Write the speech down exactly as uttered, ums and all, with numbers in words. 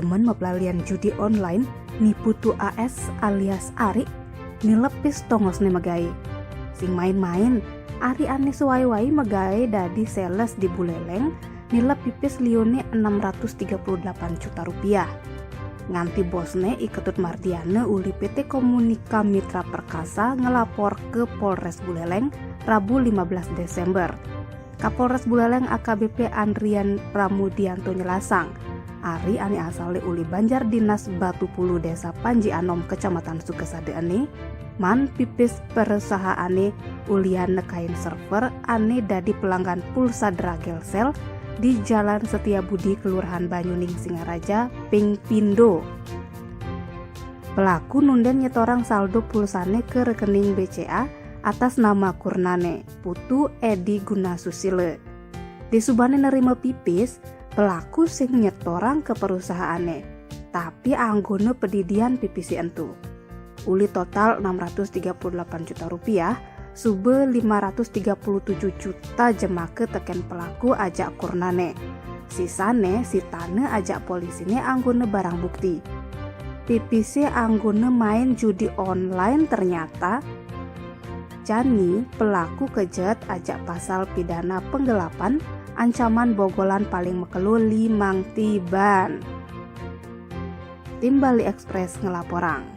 Momen mapelalian judi online, ni Putu A S alias Ari, ni lepis tongosne magae. Sing main-main, Ari ane sewai-wai magae dadi sales di Buleleng, nilep pipis liune enam ratus tiga puluh delapan juta rupiah. Nganti bosne I Ketut Mardiana uli P T Komunika Mitra Perkasa ngelapor ke Polres Buleleng, Rabu lima belas Desember. Kapolres Buleleng A K B P Andrian Pramudianto nyelasang, Ari ane asale uli Banjar Dinas Batu Pulu, Desa Panji Anom, Kecamatan Sukesada ene, maan pipis perusahaane ulian nekain server ane dadi pelanggan pulsa Dragelcel di Jalan Setiabudi, Kelurahan Banyuning, Singaraja, ping pindo. Pelaku nunden nyetorang saldo pulsane ke rekening B C A atas nama kurnane, Putu Edi Gunasusila. Disubane nerima pipis, pelaku sing nyetorang ke perusahaane, tapi anggone pedidian pipise entu. Uli total enam ratus tiga puluh delapan juta rupiah, suba lima ratus tiga puluh tujuh juta jemaka teken pelaku ajak kurnane. Sisane sitana ajak polisine anggone barang bukti. Pipise anggone main judi online ternyata. Jani pelaku kejeet ajak pasal pidana penggelapan, ancaman bogolan paling mekelu limang tiban. Tim Bali Express ngelaporang.